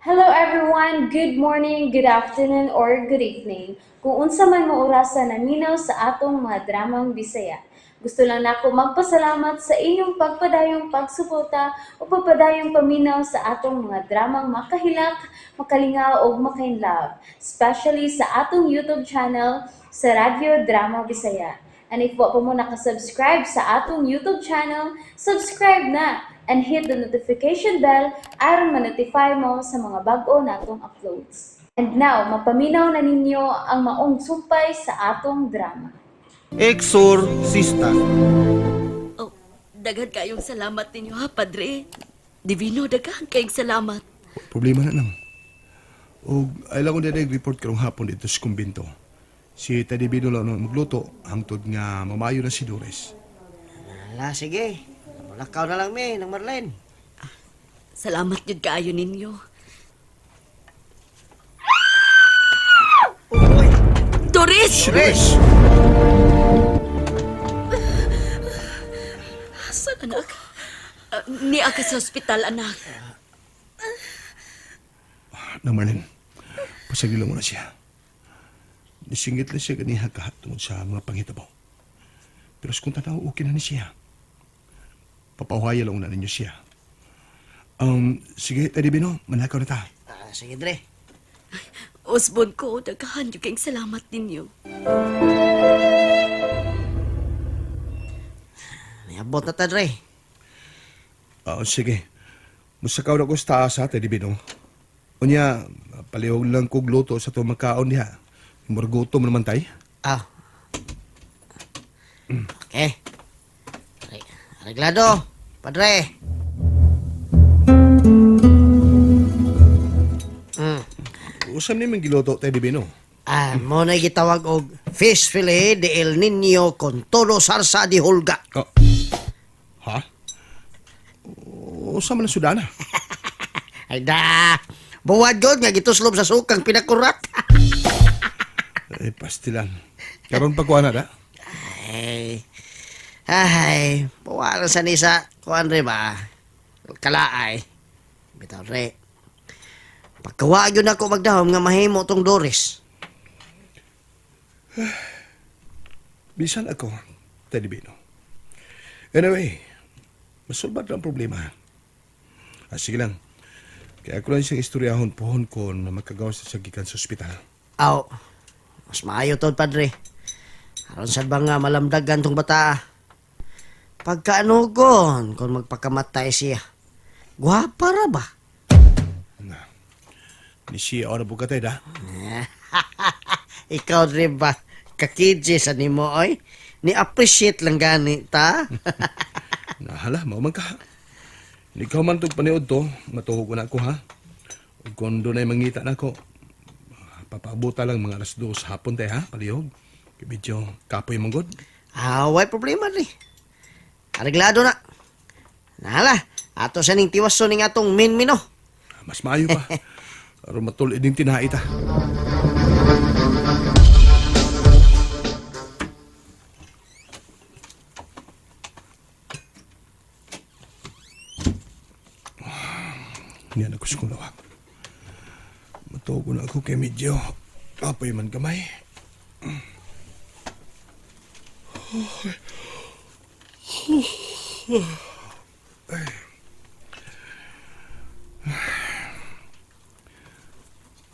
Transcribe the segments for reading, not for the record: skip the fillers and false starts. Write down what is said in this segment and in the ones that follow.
Hello everyone! Good morning, good afternoon, or good evening. Kung unsa man mo orasa naminaw sa atong mga dramang Bisaya. Gusto lang nako magpasalamat sa inyong pagpadayong pagsuporta o pagpadayong paminaw sa atong mga dramang makahilak, makalingaw ug makainlove, especially sa atong YouTube channel sa Radyo Drama Bisaya. And if wa pa mo nakasubscribe sa atong YouTube channel, subscribe na and hit the notification bell aron ma-notify mo sa mga bag-o natong uploads. And now, mapaminaw na ninyo ang maong sumpay sa atong drama. Exorcista. Oh, daghan kayong salamat ninyo ha, Padre. Divino, daghan kayong salamat. Problema na lang. O ay lang ko na report karong hapon dito sa kumbinto. Si Teddy Bino lang ang magluto hangtod nga mamayo na si Doris. Ala, sige. Mulakaw na lang mi ng Marlene. Salamat jud kaayo ninyo. Doris! Doris! Anak, niya ka sa ospital, anak. Nang Marlene, pasagilo mo na siya. Nisingit lang siya ganiha ka tungod sa mga panghitabo. Pero sa kung tanaw, okay na ni siya. Papahuhaya lang na ninyo siya. Sige, Teddy Bino, manakaw na ta. Ah, sige, Dre. Osbon ko, daghan jud kayong salamat ninyo. Niabot na ta, Dre. Oo, sige. Musakaw na ko sa taas ha, Teddy Bino. Unya, palihog lang kog luto sa itong magkaon niya. Murgutom naman tay. Ah. Okay. Areglado, Padre. Usam ni mong giluto, Teddy Bino. Ah, mo na gitawag og fish fillet de El Niño con todo sarsa de hulga. Oh. Ha? Usam man ang sudana. Ay da. Buwad god nga gituslob sa sukang pinakurat. Eh, pastilan. Karon pa kuha na da. Ay. Ay, buwaran sa nisa kuan re ba? Kalaay. Bitaw re. Pagkawa gyud ako magdahom nga mahimo tong Doris. Bisan ako, Teddy Bino. Anyway, masulbad lang ang problema. Ah, sige lang. Kaya ako lang siyang istoryahon pohon ko na makagawa sa gikan sa ospital. Aw. Mas maayo to, padre. Aron sad ba nga malamdagan tong bata? Pagkaanugon kung magpakamatay siya. Gwapa ra ba? Na. Ni siya ora bukat da. Ikaw rin ba? Kakidji sa nimo oy. Ni appreciate lang gani ta. Nahala, mao man ka. Ikaw man tog paniod to, matuhog ko na ako ha. Ug kung dunay mangita nako, papaabuta lang mga 2:00 hapon tay ha, palihog. Kay medyo kapoy man gud. Ah, way problema ri. Areglado na. Nahala, ato sa ning tiwaso ning atong min-mino. Mas maayo pa. Aron matul-id ning tinai ta. Niyan ako sa kong lawak. Matuog na ako kay medyo kapoy man gamay.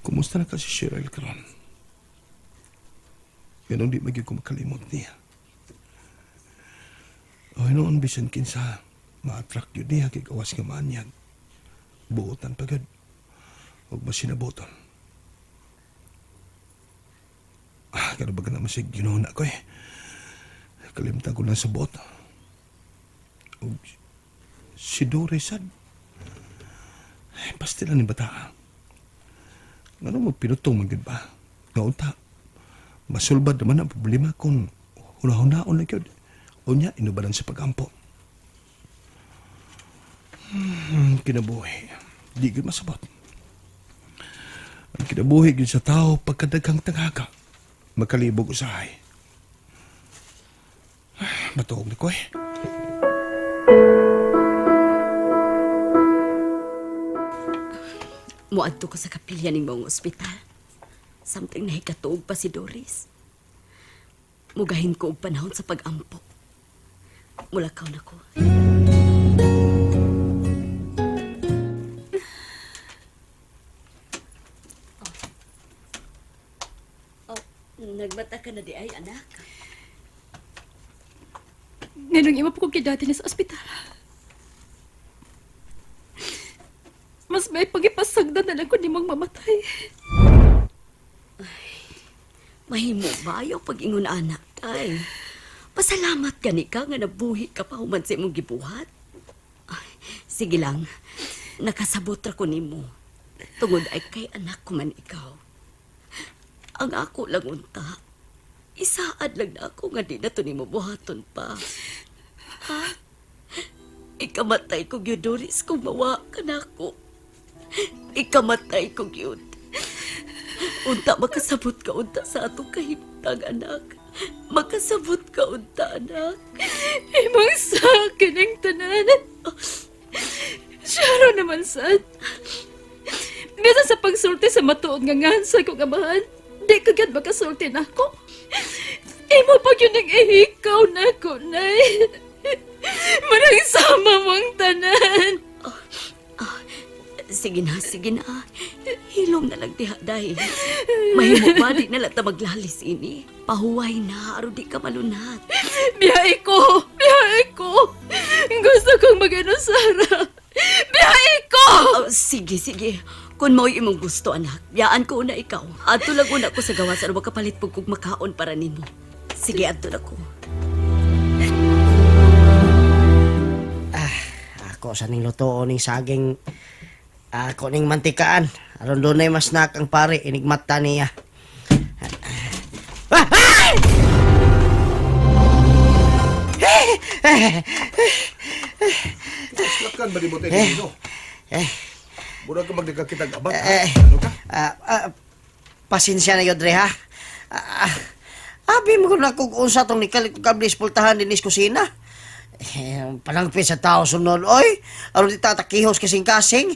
Kumusta na ka si Cheryl karon? Ganun di magyud ko makalimot niya. O noon bisan kinsa, ma-attract yun niya kay gawas nga maanyag. Buotan pagad. Huwag ba sinabuton? Ah, kano ba ka naman siya ginoon ako eh. Kalimtan ko lang sa buot. Og si Doris sad. Ay, pastila ni bata. Ngano mo pinutong man gyud ba? Nga unta. Masulbad naman ang problema kung huna-hunaon na gyud. Unya, inubalan sa pagampo. Kinabuhi. Di gyud masabot. Ang kinabuhi gyud sa tao pagkadaghang tanghaga. Makalibog usahay. Ay, matuog na ko eh. Muadto ko sa kapilya ning maong ospital. Samtang nahikatuog pa si Doris. Mugahin ko og panahon sa pagampo. Mulakaw na ko. Oh, nagbata ka na di ay, anak. Nganong imo pa kong kidati na sa ospital. Mas may pagipasagdan na lang ko nimong mamatay. Mahimo ba ayaw pag-ingon anak tay? Pasalamat gani ka nga nabuhi ka pa human sa imong gibuhat. Ay, sige lang, nakasabot ra ko nimo. Tungod ay kay anak ko man ikaw. Ang ako lang unta, isaad lang na ako nga di na to nimo buhaton pa. Ha? Ikamatay ko gyud Doris kung mawa ka nako. Ikamatay ko gyud. Unta makasabot ka unta sa atong kahimtang anak. Makasabot ka unta anak. Imong sa akin ang tanan. Siyaro naman sad. Bisan sa pagsulti sa matuod nga ngan sa kong amahan, di ka gyud makasulti na ako. Imo pag yun ang ihikaw na ko, nay. Manang sama mong tanan. Sige na, sige na. Hilom na lang diha dahil. Mahimo ba di na lang ta maglalis ini? Pahuway na, aron di ka malunat. Biyahe ko! Biyahe ko! Gusto kong mag-ano, Sarah. Biyahe ko! Oh, sige, sige. Kung mo'y imong gusto, anak, yaan ko una ikaw. Adto lang una ko sa gawas aron makapalit pug kog makaon para nimo. Sige, adto na ko. Ako sa ning lutoon ning saging ako ning mantikaan. Aron dunay mas snack ang pare inigmata niya. Ah! Ah! Slakan ba di mo tayo dito? Eh. Mura ka magdagkakitag abat, ha? Eh. Ano ka? Ah, ah, pasensya na yun, Dre, ha? Ah, ah, abi mo na kung unsa tong nikalit kong kablis pultahan din is kusina. Eh, palangpit sa tao sunod, oy. Aron di tatakihos kasing-kasing.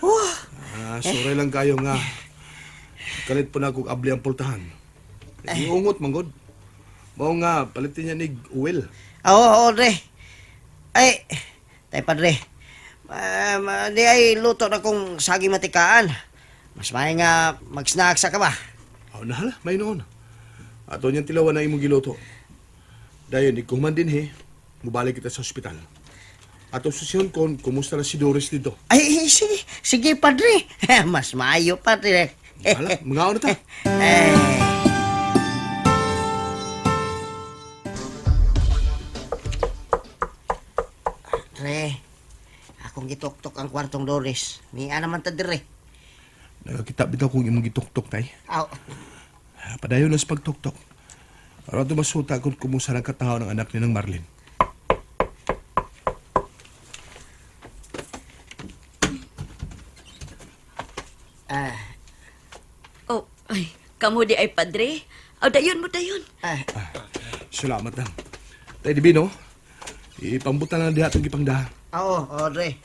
Oh, Ah, sorry lang kayo nga. Kalit po na kung abli ang pultahan. Iungot, manggod. Mao nga, palitin niya ni Uwel. Ah, oo, oo, Dre. Ay, tay padre. Di ay luto na kong saging matikaan. Mas may nga mag-snack sa ka ba? Aw, nahala, may noon. Ato niyang tilawan na imong giluto. Dayon, ikuman din he. Mubalik kita sa ospital. Ato susyon kon, kumusta na si Doris dito. Ay, eh, sige, sige, padre. Mas maayo, padre. Hala, mga ano ta? Eh. Dre, akong gituktok ang kwartong Doris. Niya naman ta dire. Nagakita bitaw kung imong gituktok tay. Aw. Ah, padayon na sa pagtuktok. Aron ato masuta kung kumusta ang katao ng anak ni ng Marlene. Ah, Oh, ay, kamo di ay padre. Aw, dayon mo dayon. ah, Salamat lang. Tay Divino, ipambutan na diha itong gipangdaha. oo, oo, Dre.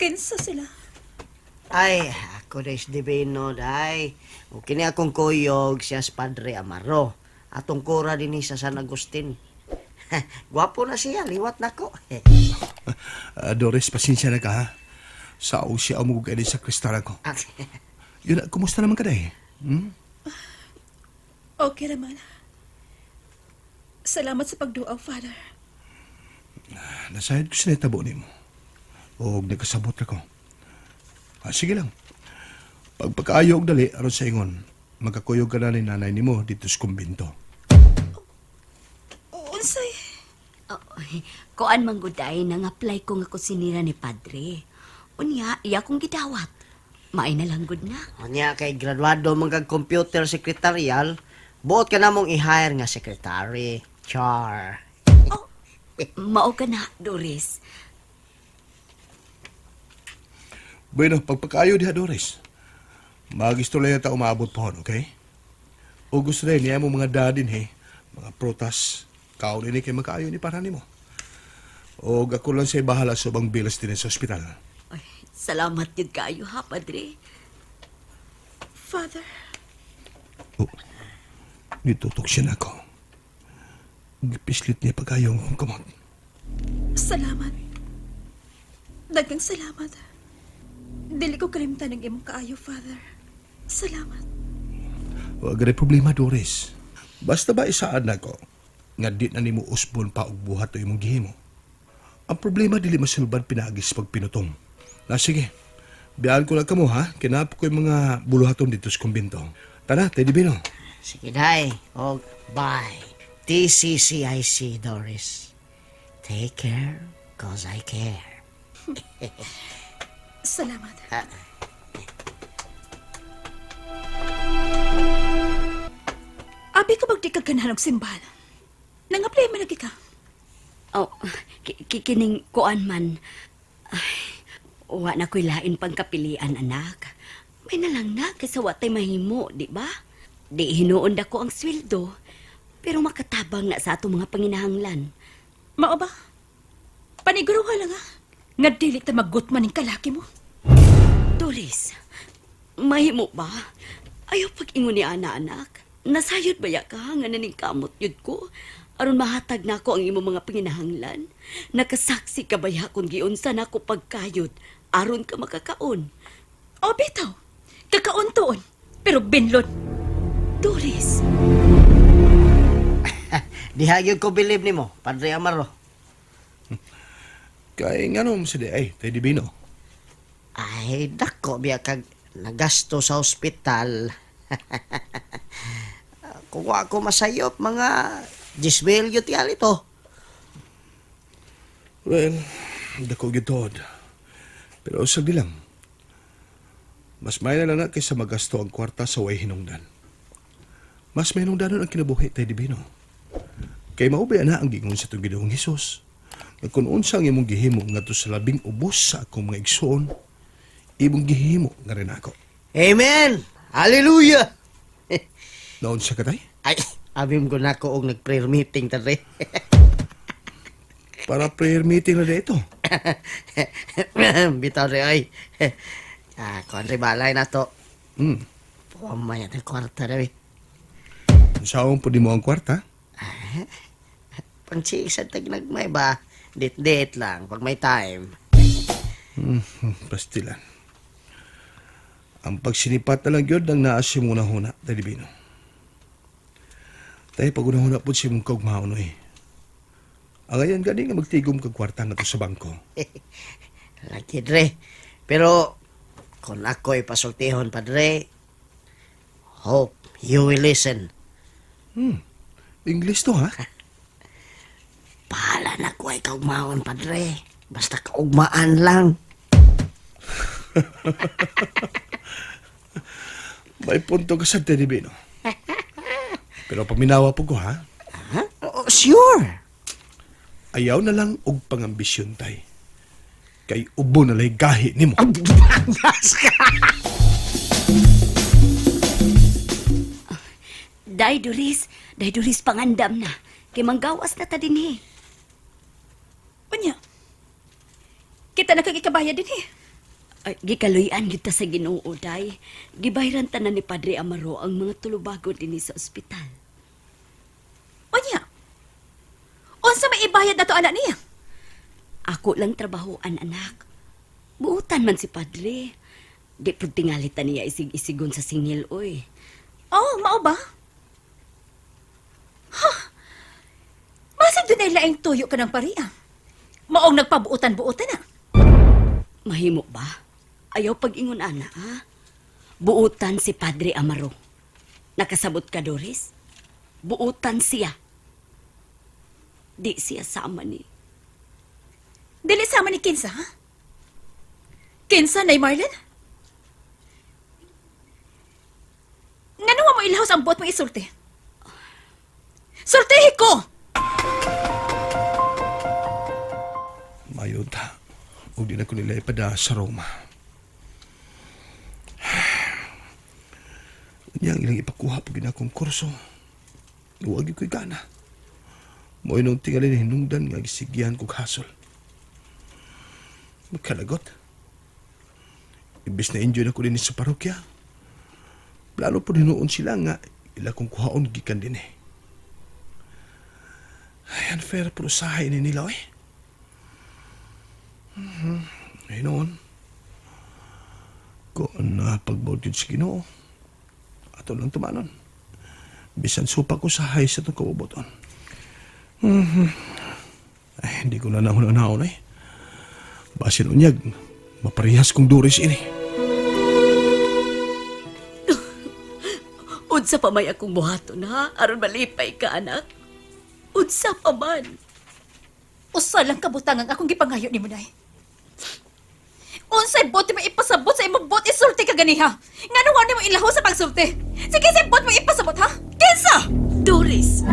Kinsa sila? Ay, ako na is Divino, day. O kini akong kuyog siya sa Padre Amaro. Atong kura din sa San Agustin. Gwapo na siya, liwat na ko. Ah, Doris, pasensya na ka ha. Sa siya umugog sa kristal ko. Ah, Yun, kumusta naman ka day? Hmm? Okay naman. Salamat sa pagduaw, Father. Nasayad ko sila tabo nimo. O nagkasabot ka ko. Ah, sige lang. Pagpagkaayo og dali, aron sa ingon, magkakuyog ka na ni nanay nimo dito sa kumbinto. Unsay? Oh, ay, kuan man gud ay nang-apply ko nga kusinira ni padre. Unya, iya kong gidawat. Maay na lang gud na. Unya kay graduado man kag computer secretarial, buot ka namong i-hire nga secretary. Char. Mao ka na, Doris. Bueno, pagpagkaayo diha, Doris. Magisto lang yata umaabot po, okay? O gusto rin niya mo mga dadin, he. Mga prutas. Kaon ini kay magkaayo ni para nimo. O ako lang sa'y bahala sa ubang bills din sa ospital. Ay, Salamat yun kaayo ha, Padre. Father, Oh, nitutok siya na ako. Gipislit niya pagayong akong kamot. salamat. Daghang salamat. Dili ko kalimtan ang imong kaayo, Father. Salamat. Wag rin problema, Doris. Basta ba isaan nako nga di na nimo usbon pa og buhat o imong gihimo. Ang problema dili masulbad pinaagis pag pinutong. Na sige, biyaan ko lang kamo ha, kinap ko yung mga buluhaton dito sa kumbinto. Tara, Teddy Bino. Sige, day. Og bye. TCCIC, Doris. Take care, cause I care. Salamat. Ah. Abi ko magdi ka ganahan og simbahan. Nang-apply man lagi ka. Oh, kikining kuan man. Ay, wa na ko'y lain pang kapilian, anak. May nalang na kaysa wa tay mahimo, di ba? Di hinuon dako ang sweldo, pero makatabang na sa atong mga panginahanglan. Mao ba? Paniguruha lang ha. Nga dili ta maggutman ning kalaki mo. Doris, mahimo ba? Ayaw pag-ingon ni ana, anak. Nasayod ba ya ka nga naningkamot yun ko? Aron mahatag na ako ang imong mga panginahanglan. Nakasaksi ka ba ya kung giunsa na ako pagkayod aron ka makakaon? O bitaw. Kakaon tuon. Pero binlon. Doris, Diha gyud ko believe nimo, Padre Amaro. Kay nga nung si ay, Teddy Bino. Ay, dako biya kag nagasto sa ospital. Kung wa ako masayop, mga 10,000 yun tingali to. Well, dako gitod. Pero usag lang. Mas may na lang na kaysa magasto ang kwarta sa way hinungdan. Mas may hinungdanon ang kinabuhi, Teddy Bino. Kay maubay na ang gingon sa itong Ginoong Hesus. Nga kung unsa ang imong gihimo ngadto sa labing ubos sa akong mga igsoon, imong gihimo nga rin ako. Amen! Hallelujah! Naon sa katay? Ay, abim ko na ko og nag-prayer meeting tadre. Para prayer meeting na dito. Bitaw re ay. Ah, kuan re balay na to. Puwamay ang kwarta re. Saon po di mo ang kwarta? Pang sa tagnagmay ba? Date-date lang pag may time. Pastilan. Ang pagsinipat na lang yun ang naas yung unahuna, Teddy Bino. Tayo pag unahuna po siya mong kaugmaon eh. Ang ayan gani nga magtigom kag kwarta nga to sa bangko. Lagi dre. Pero kung ako'y pasultihon padre, hope you will listen. English to ha? Bahala na ko ay kaugmaon padre. Basta kaugmaan lang. May punto ka sa Teddy Bino. Pero paminawa po ko ha, Ha? Oh, sure. ayaw na lang og pangambisyon tay. Kay ubo na lay gahi nimo. Bangas ka. Day Doris, Day Doris pangandam na. Kay manggawas na ta dinhi. Unya. Kita na kag ikabayad din eh. Ay, gikaluy-an gyud ta sa Ginoo, Day. Gibayran ta na ni Padre Amaro ang mga tulubago dinhi sa ospital. Unya. Unsa may ibayad na to anak niya? Ako lang trabahoan, anak. Buutan man si Padre. Di pud tingali ta niya isig-isigon sa singil, oy. Oh, mao ba? Ha? Masig dunay laing tuyo ka ng pariya. Maong nagpabuotan-buotan na. Mahimo ba? Ayaw pag-ingon, ana, ha? Buutan si Padre Amaro. Nakasabot ka, Doris? Buutan siya. Di siya sama ni. Dili sama ni Kinsa, ha? Kinsa, Nay Marlon? Ngano wa mo ilahos ang buot mong isulti? Sultihi ko! Mayo ta. Ug di na ko nila ipada sa Roma. Unya ang ilang ipakuha pag ginakong kurso. Huwag ko'y gana. Mo'y nung tingali na hinungdan nga gisigyan kog hasol. Magkalagot. Imbes na enjoy na ko din sa parokya. Plano po noon sila nga ila kong kuhaon gikan din eh. Ay, unfair pero usahay ni nila eh. Ay noon. Kung na pagbuot yun sa Ginoo, ato lang tumanon. Bisan supa ko sahay sa itong kabubuton. Ay, hindi ko na nahon-nahon eh. Basin unyag, maparehas kong Doris ini. Unsa pa may akong buhaton ha? Aron malipay ka, anak. Unsa pa man. Usa lang kabutang ang akong gipangayo nimo, Nay. Unsay bot mo ipasabot sa imong bot isulti ka ganiha? Ngano wa nimo ilaho sa pagsulti? Sige sa bot mo ipasabot ha? Kinsa? Doris!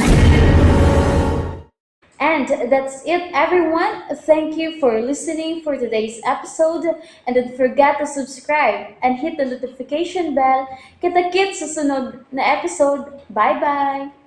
And that's it, everyone. Thank you for listening for today's episode. And don't forget to subscribe and hit the notification bell. Kita-kits sa sunod na episode. Bye-bye!